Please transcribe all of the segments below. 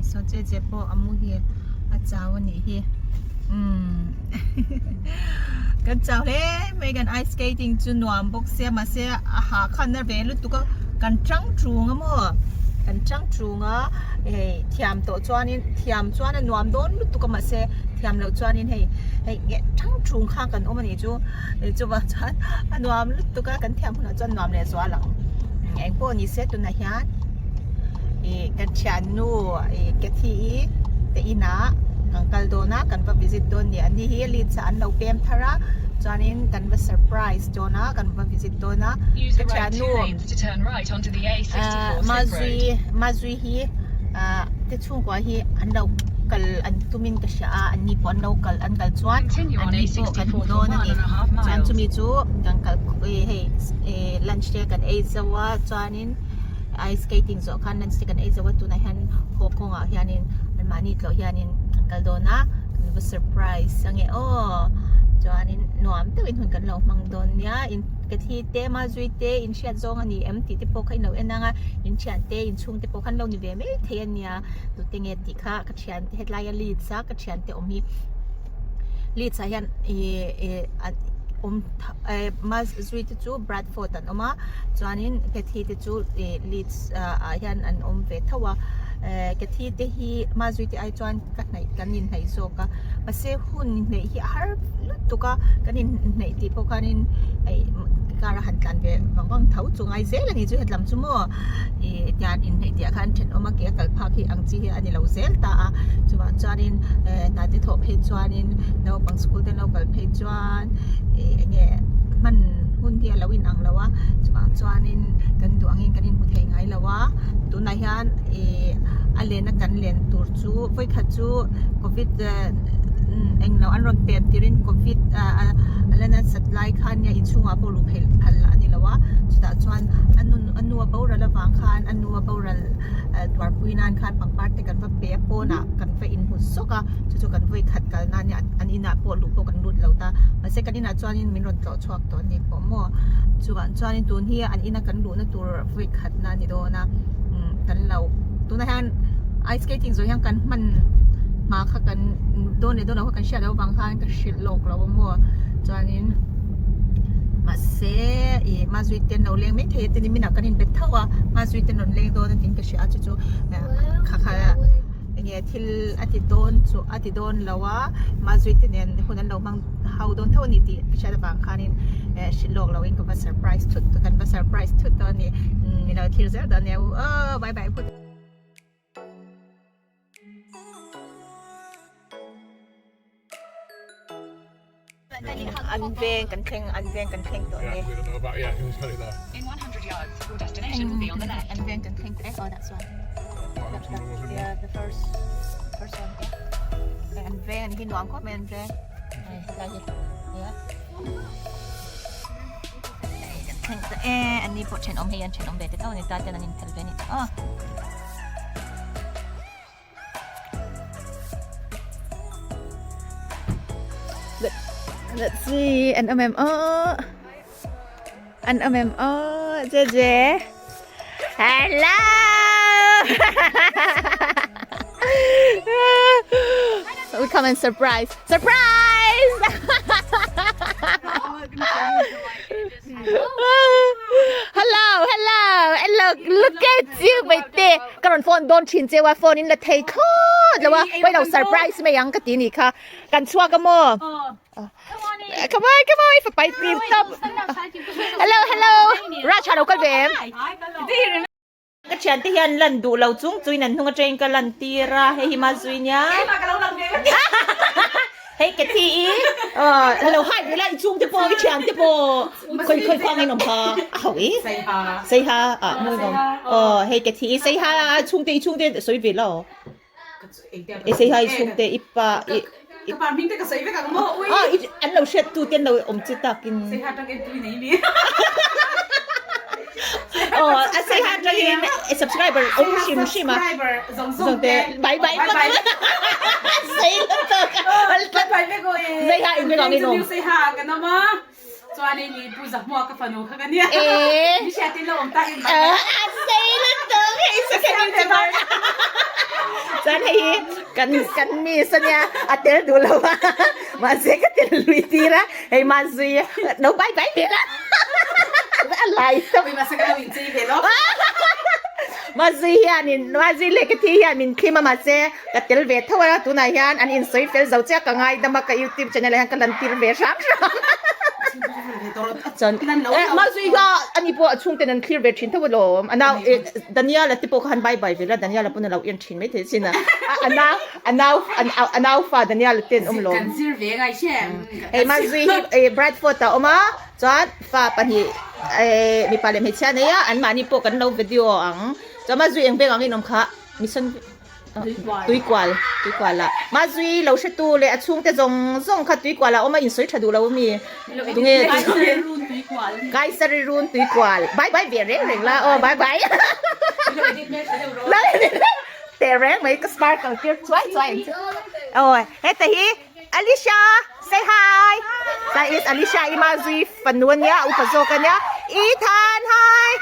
Saw che che pawh a muhil a chau a nih hi umm kan chau hle mai kan ice skating chu nuam bawk sia mahse a hah khan na ve lutuk a kan tang tung a maw kan tang tung a hei thiam tawh chuanin thiam chuan a nuam dawn lutuk a mahse thiam loh chuanin hei hei nge tang tung kha kan awm a nih chu chuvang chuan a nuam lutuk a kan thiam hunah chuan nuam leh zual ang engpawh ni se tunah hian. Ih ka thiannu ih Cathy-i te inah kan kal dawn a kan va visit dawn ni ani hi Leeds ah an lo pem thar a chuanin kan va surprise dawn a kan va visit dawn a ka thiannu ah Mazui Mazui hi ah te chhungkua hi an lo kal an tumin ka hria a an ni pawh an lo kal an kal chuan an ni pawh kan hmu dawn a ni chuan chumi chu kan kal hei eh lunch te kan ei zo a chuanin. Ice skating zawh khan lunch te kan ei zo a tunah hian haw kawngah hianin anmahni tlawh hianin kan kal dawn a kan va surprise ange aw chuanin nuam deuhin hun kan lo hmang dawn nia in ka thi te mazui te in hriat zawng a ni em tih te pawh kha in lo en ang a in thian te in chhung te pawh khan lo ni ve mai thei a nia tute nge tih kha ka thian te hetlai a leeds a ka thian te awm hi leeds ah hian ih ih awm mazui te chu Bradford an awm a chuanin Cathy te chu ih Leeds ah hian an awm ve tho a eh Cathy te hi Mazui te ai chuan ka hnaih kan inhnaih zawk a mahse hun inhnaih hi a har lutuk a kan inhnaih tih pawh khanin hei car a han tlan ve vang vang tho chu ngai zel a ni chu hetlam chu maw ih tian inhnaih tih ah khan thenawm a ke a kal phak hi ang chi hi a ni lo zel ta a chuvang chuanin eh hna te thawh phei chuanin naupang school te an lo kal phei chuan ih eng nge hman hun hi a lo in ang lo a chuvang chuanin kan duh angin kan inhmu thei ngai lo a tunah hian ih a lena kan len tur chu vawikhat chu covid eng lo an rawn pem tirin covid ah a la nasat lai khan nia inchhungah pawh luh phel phal a ni lo a chutah chuan a nu a nu a boral avang khan a nu a boral tuarpui nan khan pangpar te kan va pe a pawnah kan va inhmu zawk a chu chu kan vawikhat kal nan nia an inah pawh luh pawh kan lut lo ta mahse kan inah chuanin min rawn tlawh chhuak tawh a ni pawh maw chuan chuanin tun hi an ina kan luhna tur vawi khatna a ni dawn a umm kan lo tunah hian ice skating zawh hian kan hman hma kha kan dawn leh dawn loh kha kan hriat loh avang khan ka hrilh lawk lo a maw chuanin mahse ih mazui te an lo leng mai thei a tin minah kan inbet tho a mazui te an rawn leng dawn a tiin ka hria a chu chu kha kha. Enge thil a ti dawn chu a ti dawn lo a, Mazui te nen hun an lo hmang hau dawn tho a ni tih ka hriat avang khanin eh hrilh lawk loin ka va surprise thut kan va surprise thut dawn a ni. Umm min lo thlir zel dawn nia u aw bye bye phawt. An veng kan thleng an veng kan thleng tawh e. An veng kan thleng tawh e oh that's one. Yeah the first first one yeah. An veng an hi nuam khawp mai an veng. Helai hi yeah. Kan thleng tawh e an ni pawh thenawm hei an thenawm ve te tho a ni ta ten an inphel ve a ni aw. Let's see an awm em aw an awm em aw Jeje hello we come and surprise surprise Hello hello hello look at you baite ka rawn phone dawn thin cheu a phone in la thei thlawt lo a wai lo surprise mai ang ka ti ni kha kan chhuak a maw come on come on fa pai tir tawp hello hello Raj ha lo kal ve em Ka thiante hian lan duh lo chung chuin an hnung atangin ka lan tir a, hei hi Mazui nia. Hei ka thi i, hello hi ve la i chhungte pawh i thiante pawh khawi khawi khua ngei nawm kha a hauh i Saiha ah mawi nawm aw hei ka thi i Saiha chhungte i chhungte sawi ve la aw i Saiha i chhungte i pa i Ka pa hming te ka sawi vek ang maw ui. Ah an lo hriat tu te an lo awm chi takin. Saiha tang en tui nei mi. Oh a Saiha tangin subscriber awm hrim hrim a. Subscriber zawng zawng te. Bye bye. Bye bye. Sei lutuk. Bye bye vek aw e. Saiha in vek ang in awm. Saiha kan awm a. Chuanin i Pu Zahmuak ka fanu kha ka nia. Ee. Ni hriatin lo awm ta in A sei lutuk hei second in chu chuan hei hi kan kan miss ania a tel duh lo a mahse ka tel lui tir a hei mahzui lo bye bye ve la a lai tawp. Ui mahse ka lo inchei ve lo. Mahzui hianin mahzui leh ka thi hian min thlim a mahse ka tel ve tho a tunah hian an insawi fel zo chiah ka ngaidam a ka youtube channel ah hian ka lan tir ve hram hram chuan eh mahzui kha ani pawh a chhungten an thlir ve thin tho alawm a nau eh Daniel-a te pawh kha han bye bye ve la Daniel-a pawn a lo en thin maithei sin a a nau a nau a nau fa Daniel-a te an awm lawm hei mahzui hi eh Bradford ah a awm a chuan fa pahnih eh mipa leh hmeichhia a nei a anmahni pawh kan lo video ang chuan mahzui eng veng ang in awm kha mission Tuikual, tuikual ah. Mazui lo hretu leh a chhungte zawng zawng kha tuikual ah awm a insawi tha duh lo ami? Tunge Kaisari run tuikual. Bye bye ve reng reng la aw bye bye. Teh reng mai ka sparkle tir chuai chuai ang chu. Aw heta hi Alicia say hi. That is Alicia i Mazui fanu ania a upa zawk ania. Ethan hi.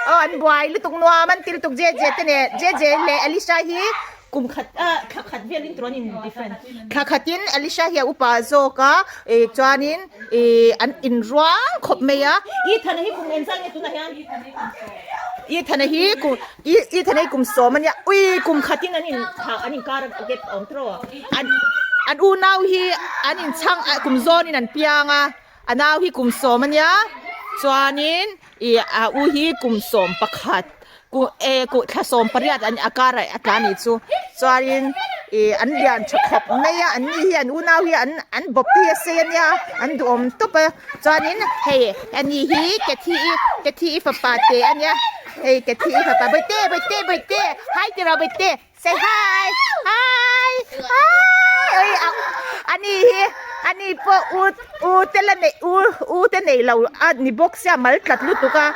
Aw an buai lutuk nuam an ti lutuk JJ te nen JJ leh Alicia hi kum khat ah thla khat velin tur an in different. Thla khatin Alicia hi a upa zawk a eh chuanin eh an inruang khawp mai a. Ethan hi kum engzat nge tunah hian Ethan hi kum Ethan hi kum sawm ania ui kum khatin an in thla an inkar a gap a awm tawh an an unau hi an inchhang a kum zawnin an piang a a nau hi kum sawm ania chuanin ih a u hi kum 11 ku eh ku thla 18 an a kar ah a tla anih chu chuanin ih an lian tha khawp mai a an ni hi an unau hi an an bawp te hi a sei ania an duhawm tawp a chuanin hei ani hi Cathy i Cathy i fapa te ania hei Cathy i fapa bawihte bawihte bawihte hai tiraw bawihte. Say hi! Hi! Hi! Oi, ani hi, ani pawh u u te la nei u u te nei lo a ni bawk sia mal tlat lutuk a.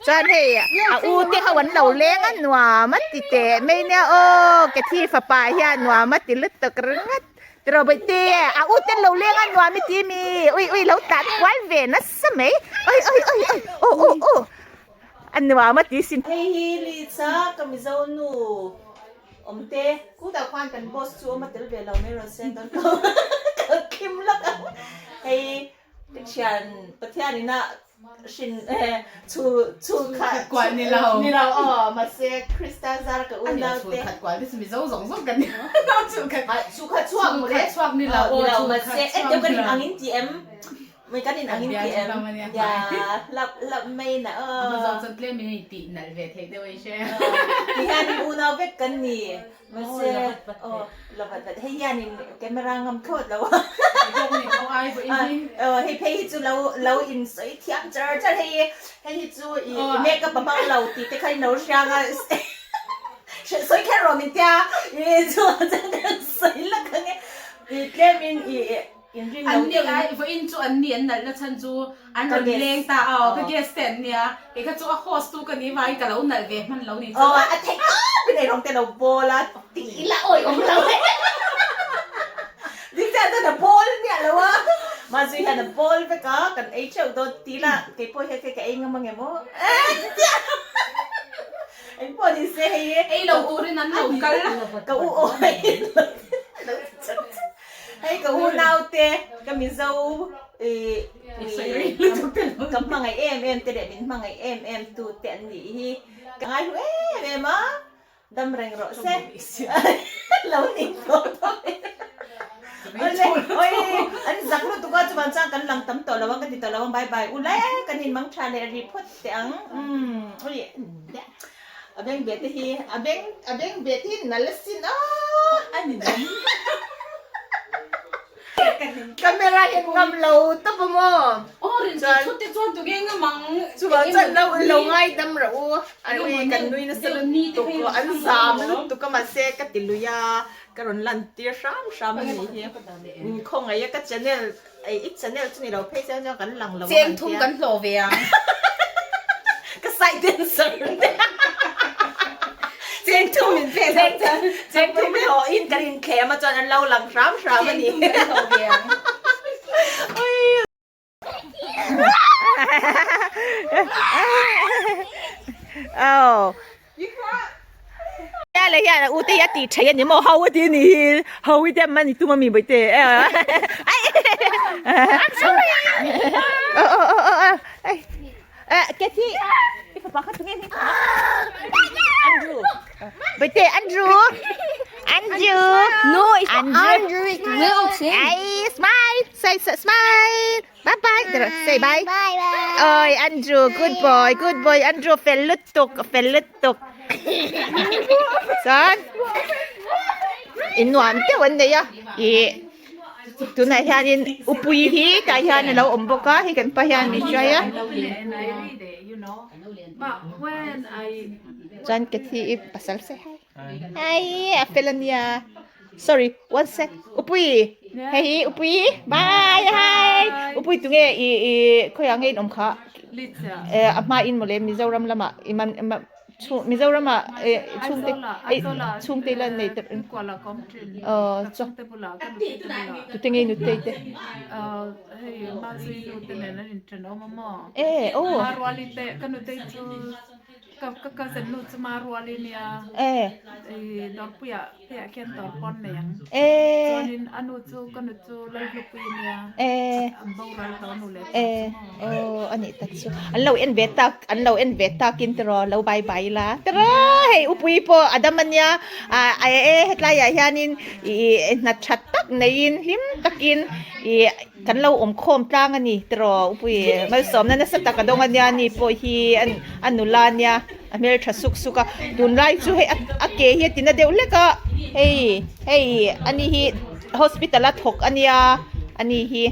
Chuan hei a u te ho an lo leng a nuam a ti teh mai nia aw Cathy fapa hian nuam a ti lutuk ringawt. Tiraw Bawihte a u te an lo leng a nuam i ti mi ui ui lo tlan kual ve nasa mai. Oi oi oi oi aw aw aw. A nuam a ti sin. Hei hi Lisa ka Mizo nu awm te. Kutah khuan kan boss chu awm a tel ve lo mai rawh se kan ko ka khim lawk ang. Hei ka thian Pathian ina hrin chhu chhu khat kual ni lo. Ni lo aw mahse Krista zar ka unau te. Chhu khat kual te chu Mizo zawng zawng kan ni lo. Chhu khat chhu khat chhuak mu le. Chhuak ni lo aw mahse engtiang kan in ang in ti em. Mai kan in ang in ti em? Ya, lap lap mai na aw. Ama zawng chuan tlem in hei tih nalh ve theih deuh a i hre. Ti hian in unau vek kan ni. Mahse, aw, la vat vat. Hei hian in camera ngam thlawt lo a. Bawk ni ko ai pawh in hi. Aw, hei phei hi chu lo lo in sawi thiam char char hei hei hi chu i make up a hmang lo tih te kha in lo hriang a. Sawi kher rawh min tia. I chu chuan kan sawi lak ang e. I tlem in i An ni ai vawiin chu an ni an nalh na chhan chu an rawn leng ta a aw ka guest te an nia kei kha chu a host tu ka ni vangin ka lo nalh ve hman lo ni chu. Aw a theih tawp in eirawng te lo bawl a tih ila awi awm lo e ding chiah chuan a bawl miah lo a mahse hian a bawl vek a kan ei theuh dawn tih ila kei pawh hian ka ei ngam angem aw engpawh ni se hei ei lo turin an lo kal ka u aw lo ti chat chat. Hei ka unaute ka Mizo ih ka hmangaih em em te leh min hmangaih em em tu te an nih hi ka ngai hlu em em a dam reng rawh se lo ning tawh tawh e awle oi an zak lutuk a chuvang chuan kan lang tam tawh lo ang ka ti tawh lo ang bye bye u le kan in mang tha leh rih phawt teh ang umm ui a beng ve te hi a beng a beng ve te hi nal asin a ani dam camera hian ngam lo tawp a maw aw rin chu thut te chuan tunge ngam ang chuvang chuan lo lo ngai dam rawh u an ui kan nui nasa lutuk an zam lutuk a mahse ka ti lui a ka rawn lan tir hram hram a nih hi khawngaih a ka channel i channel chu ni lo phei chuan chuan kan lang lo cheng thum kan hlawh ve ang ka side dancer te cheng thum min pek ang chuan cheng thum hlawh in kan inthlem a chuan an lo lang hram hram a ni cheng thum kan hlawh ve ang. Aw. Ya le hian a u te hi a tih theih a ni maw ho a ti a nih hi ho hi te man i tum a mi bawihte ai aw aw aw aw ai Kathy i fapa kha tunge hming Andrew bawihte Andrew Andrew No, it's not Andrew, it's little Tim. Ai smile say smile Bye bye tiro say bye Bye bye. Oi Andrew good boy good boy Andrew fel lutuk fel lutuk chuan in nuam deuh an nei a ih tunah hianin upui hi tah hian alo awm bawk a hei kan pa hian min hruai a chuan Kathy i pasal say hi. Hi a fel ania sorry one sec upui hei hi upui bye hi upui tunge i i khawiah nge in awm kha eh a hma in mawle Mizoram lamah i man Mizoram ah chhungte chhungte la nei ta aw chuan tute nge nutei te eh aw. Ka ka cousin nu chu ma rual i nia. Eh. I dawrpuiah pheiah khian dawr pawn nei ang. Eh. Chuanin a nu chu ka nu chu Lalhlupui i nia. Eh. An boral tawh nu leh pa Eh. chu maw. Aw a nih tak chu. An lo en ve tak an lo en ve takin tiraw lo bye bye la. Tiraw hei upui pawh a dam a nia. Ah eh hetlaiah hianin i hna tha tak neiin hlim takin i Kan lo awm khawm tlang a ni tiraw upui malsawmna nasa tak a dawng a nia ni pawh hi a nula a nia a hmeltha suk suk a tunlai chu hei a ke hi a tina deuh hlek a hei hei ani hi hospital a thawk a nia ani hi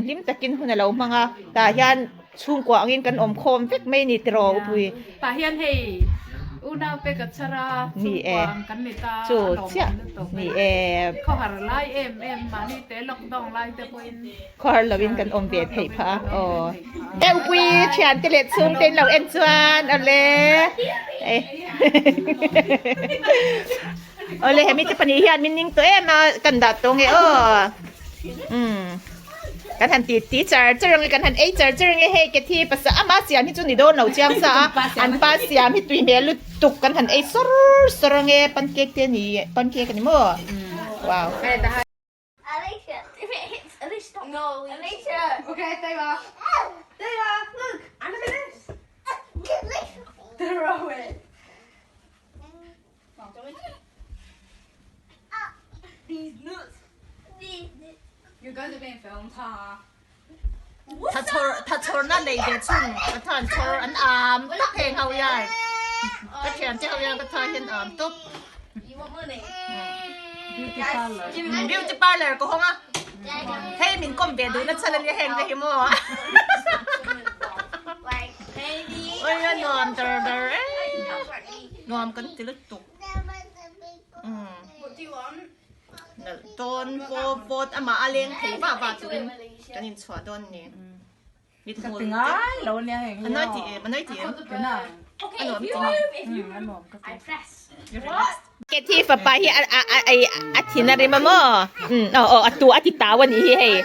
hlim takin hun a lo hmang a tah hian Chhungkua angin kan awm khawm vek mai ni tiraw Upui? Tah hian hei unau te ka chhar a, chhungkua ang kan ni ta a lawm awm lutuk Ni e. Khawhar lai em em mahni te lockdown lai te pawhin Khawhar lovin kan awm ve theih phah a aw. E Upui thiante leh chhungte in lo en chuan awle. Awle hemi te pahnih hian min ning tawh em a kan dah tawh nge aw. Umm. Kan han ti ti char char ang e, kan han ei char char ang e, hei Kathy pasa ama siam hi chu ni dawn lo chiang sa a, an pa siam hi tui hmel lutuk kan han ei sawr sawr ang e, pancake te a ni, pancake a ni maw? Wow. Tha chhawr na nei ve chhung ka than chhawr an am tawp heng ho hian ka thian te ho hian ka tha hian am tawp beauty parlour ka hawng a hei min kawm ve duh na chhan ania heng te hi maw oi a nuam dar dar e nuam kan ti lutuk Nalh dawn pawh vawt amah a leng thei vah vah turin kan inchhuah dawn ni. Mit hmul te. Ngai lo nia heng hi. A nawi ti em? A nawi ti em? A nuam ti ni. A nuam ka ti. Kathy fapa hi a a a a thin a rim a maw? Aw aw a tu a ti tau a nih hi hei.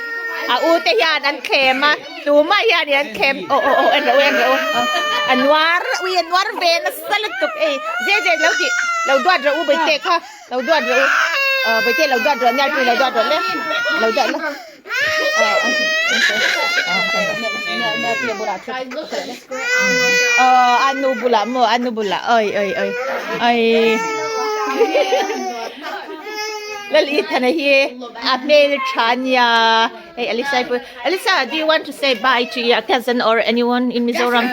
A u te hian an thlem a, tumah hian an thlem aw aw aw en rawh u en rawh u. A nuar ui a nuar ve nasa lutuk ei. Zeh zeh lo ti lo duat rawh u bawihte kha. Lo duat rawh u. Aw bawihte lo duat rawh Nialpui lo duat rawh le. Lo duat la. Aw a nu bulah maw a nu bulah oi oi oi oi. Lal Ethana hi a hmel tha nia. Hey Alisa Alisa do you want to say bye to your cousin or anyone in Mizoram?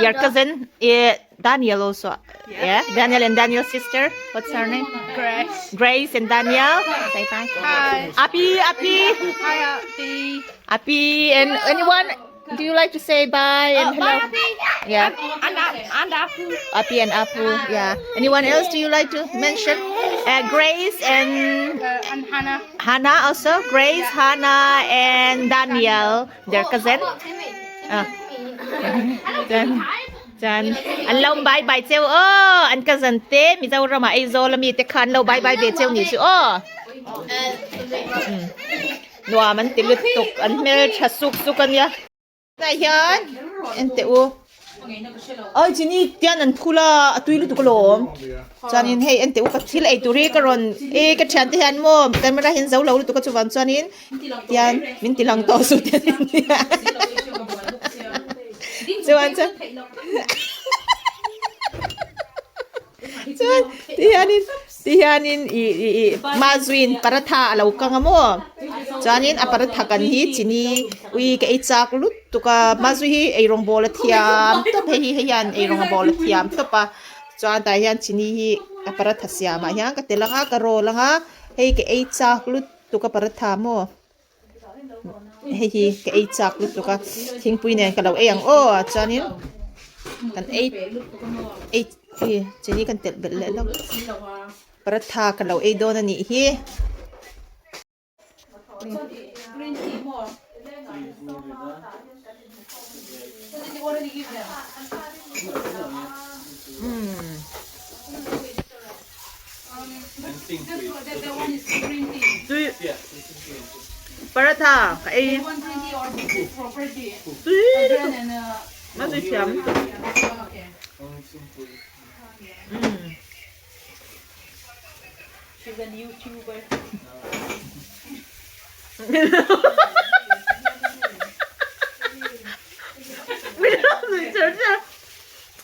Your cousin? Yeah. Daniel also. Yeah, Daniel and Daniel's sister. What's her name? Grace. Grace and Daniel. Say bye. Hi. Api, Api. Hi, Api. Api and anyone? Do you like to say bye and hello? Bye, Api. Yeah. And, and Apu. Api and Apu. Yeah. Anyone else do you like to mention? Grace and And Hannah. Hannah also. Grace, Hannah, and Daniel, their cousin. Ah. Then, Chuan an lo bye bye cheu aw, an cousin te Mizoram ah Aizawl ami te kha an lo bye bye ve cheu ni chu aw. Nuam an ti lutuk, an hmeltha suk suk a nia. Tah hian en teh u ai chini tian an phul a a tui lutuk alawm chuanin hei en teh u ka thil ei tur hi ka rawn e ka thian te hian maw camera hian zo lo lutuk a chuvang chuanin tian min ti lang tawh suh te ania chuan chuan Chuan tihianin tihianin ih ih ih mazuiin paratha a lo kang a maw chuanin a paratha kan hi chini ui ka ei chak lutuk a mazui hi eirawng bawl a thiam tawp hei hi hei hian eirawng a bawl a thiam tawp a chuan tah hian chini hi a paratha siamah hian ka tel ang a ka roll ang a hei ka ei chak lutuk a paratha maw. Hei hi ka ei chak lutuk a thingpui nen ka lo ei ang aw chuanin kan ei ei hi chini kan telh belh leh lawk paratha ka lo ei dawn a nih hi. Tui paratha ka ei tui lutuk a tui thiam lutuk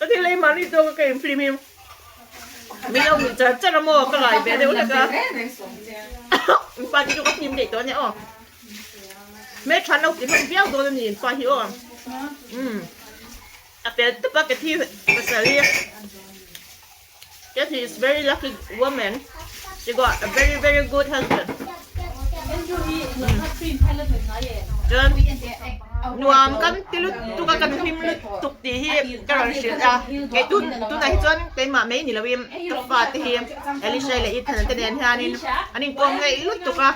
a thil ei mahni zawk a ka in film hi. Min lo nuih char char a maw ka lai ve deuh hlek a inpa te chu ka fim daih tawh a nia aw hmeltha lo ti hlawm viau dawn a ni inpa hi aw umm a fel tawp a Kathy pasal hi Kathy is very lucky woman she got a very very good husband chuan Nuam kan ti lutuk a, kan hlim lutuk tih hi ka rawn hrilh a. Kei tun tunah hi chuan keimah mai ni loin ka fate hi Elisha leh Ethan te nen hianin an inkawm ngaih lutuk a,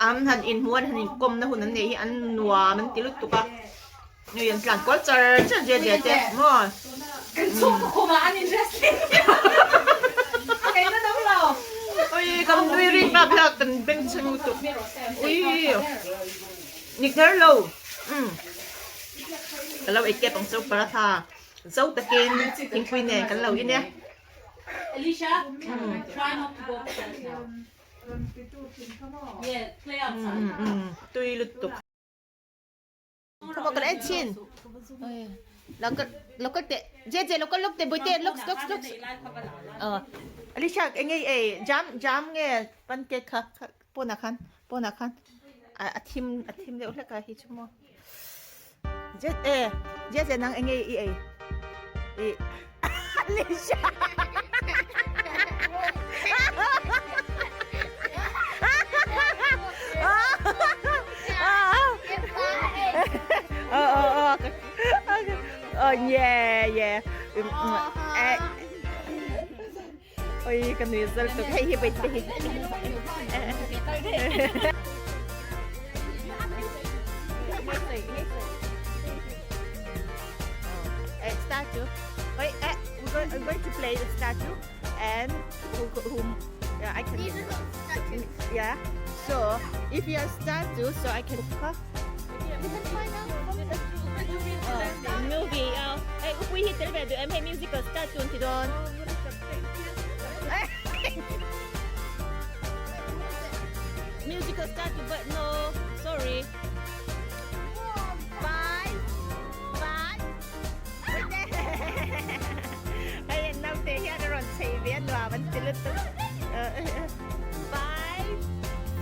an han inhmu an han inkawmna hun an neih hi an nuam an ti lutuk a. Nui an tlan kual char char zia zia te maw. Ui kan nui rik bak hian kan bengchheng lutuk ui. Ni kher lo umm ka lo ei kep ang chu paratha zo takin thingpui nen kan lo in e. Umm tui lutuk. Khawmaw kan en chin lo kal teh je je lo kal lawk teh bawihte lawk lawk lawk Alicia eng nge ei jam jam nge pancake kha pawnah khan pawnah khan a thim a thim deuh hlek a hi chu maw je e je je nang eng nge i ei i Alicia Oh yeah yeah. Oi ka nui zal tuk hei hi bai te hi. Statue. Wait, we're going, I'm going to play the statue and who, whom yeah, I can yeah. So if you are statue, so I can we can find out from the movie. Hey, upui hi tel ve du em hei musical statue an ti dawn. Musical statue but no, sorry. Bye. Bye. Hei an naute hian a rawn chei ve a nuam an ti lutuk. 5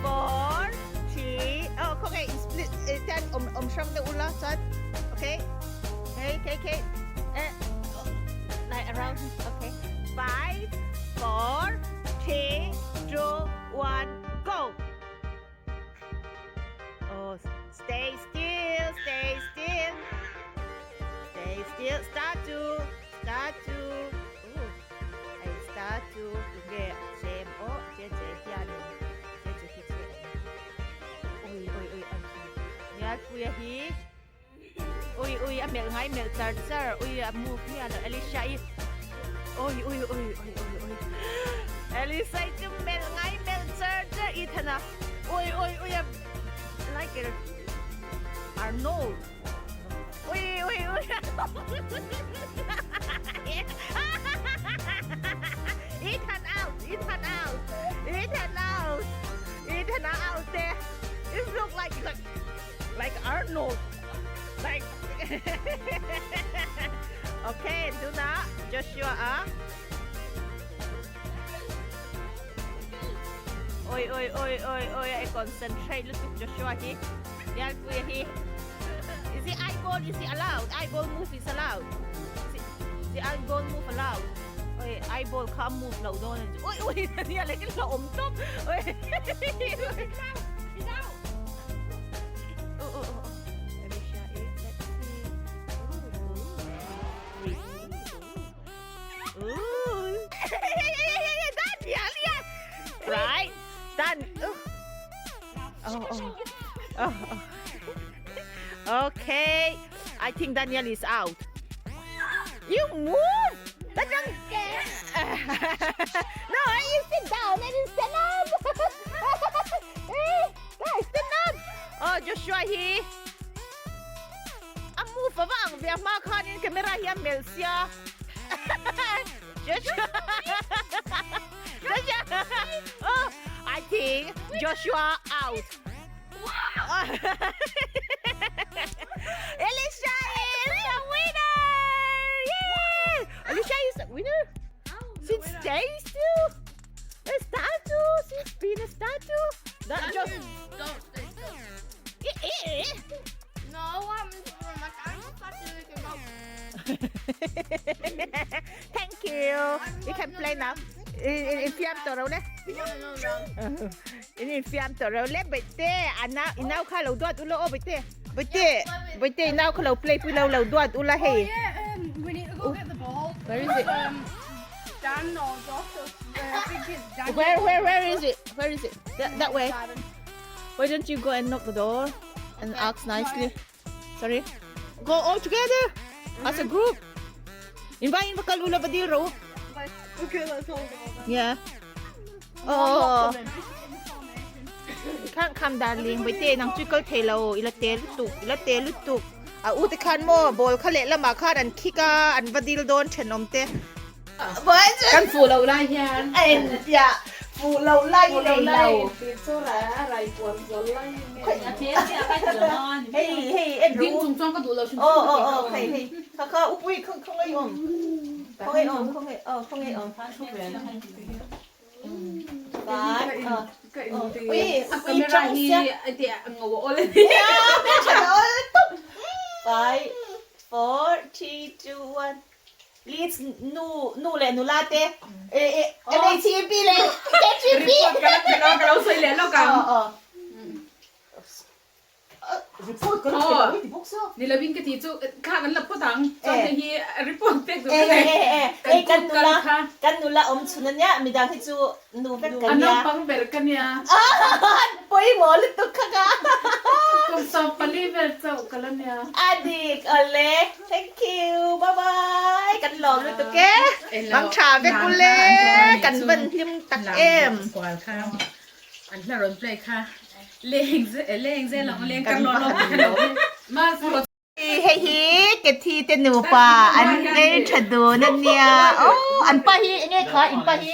4 3 oh khaw split ten om om hrang deuh ula chuan okay hey okay okay eh like around okay 5 4 3 2 1 go oh stay still stay still stay still start to start to Hei statue tunge a chem aw che che hianin che che hi che ui ui ui a Nialpuia hi ui ui a melh ngai melh char char ui a move miah lo Elisha i ui ui ui ui ui ui Elisha i chu melh ngai melh char char Ethan a ui ui ui a like Arnold ui. Ethan out Ethan out Ethan out Ethan out te It look like like like Arnold like Okay tuna Joshua a Oi oi oi oi oi I concentrate lutuk Joshua hi Lianpuia hi Is the eyeball is it allowed eyeball move is allowed is it, is the eyeball move allowed oi eyeball kha move lo dawn a oi oi ania leh ka awm tawp oi Oh, oh, oh. Alicia, let's see. Ooh, ooh. Ooh. Right? Done. Oh. Oh, oh. Oh, oh. Okay. I think Daniel is out. You move! Daniel! no, you sit down and you stand up. hey, guys, stand up. Oh, Joshua, he. A move a vang ve hma khanin camera hi a melh sia. Joshua. Joshua. Oh, I think Joshua out. Alicia is the winner! Yeah! Alicia is the winner? Since day still? A statue? She's been a statue? That just... Don't stay still. Eh, eh. No, I'm from Thank you. You can play now. In in fiam to ro le. In in fiam to ro le bete ana inau kha lo duat ulo o bete. Bete bete inau kha lo play pui lo lo duat ula hei. Yeah, we need to go get the ball. Where is it? Dan or Josh or I think it's Dan. Where where where is it? Where is it? That, that way. Why don't you go and knock the door and ask nicely? Sorry. Go all together as a group. Invite in bakal ula badiro. Okay, let's all go then. Yeah. Oh. Can't come darling. Bete nang chu kal theilo ila te lutuk ila te lutuk. A u te khan mo ball kha leh lamah khan an kick a an va dil dawn thenawm te. Kan fuh loh lai hian. A en piah fuh loh lai i nei lo. Hei hei en ru. Ding chung chuan ka duh lo hrim hrim. Aw aw aw hei hei kha kha upui khaw khawngaih awm khawngaih awm khawngaih aw khawngaih awm. Vai aw ui upui chang sia. Five four three two one. Leeds nu nu leh nula te MHCP leh KGP. Report ka la pe lo ka lo sawi leh lawk ang. Report ka la pe lo i ti bawk saw. Ni lovin ka ti chu thla kan la phawt ang chuan hei hi report pek duh ka nei. Hei kan nula kan nula awm chhun ania midang hi chu nu vek ka nia. A naupang ber ka nia. Pawimawh lutuk kha ka. Kum 14 vel chauh ka la nia. A dik awle. Thank you bye bye kan lawm lutuk e mang tha vek u le kan van hlim tak em Hei hi Kathy te nupa an hmel tha dun a nia aw an pa hi enge kha in pa hi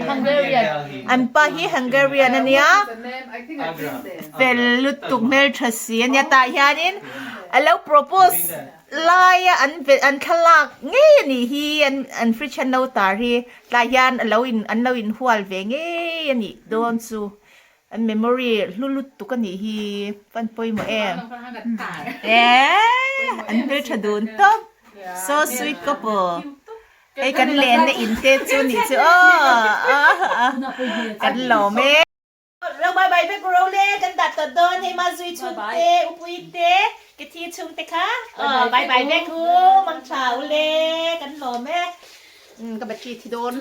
Hungarian an pa hi Hungarian a nia fel lutuk hmel tha si a nia tah hianin a lo propose laia an an thlalak ngei a nih hi an an fridge an lo tar hi tlai hian a lo in an lo inhual ve ngei a nih dawn chu an memory hlu lutuk a nih hi fan pawimawh em eh an hmeltha dun tawp so sweet couple hei kan lenna in te chu nih chu aw kan lawm e. Lo bye bye vek ro le kan dah tawh dawn hei ma zui chhung te upui te ke thi chhung te kha aw bye bye vek u mang tha u le kan lawm e ka battery thi dawn.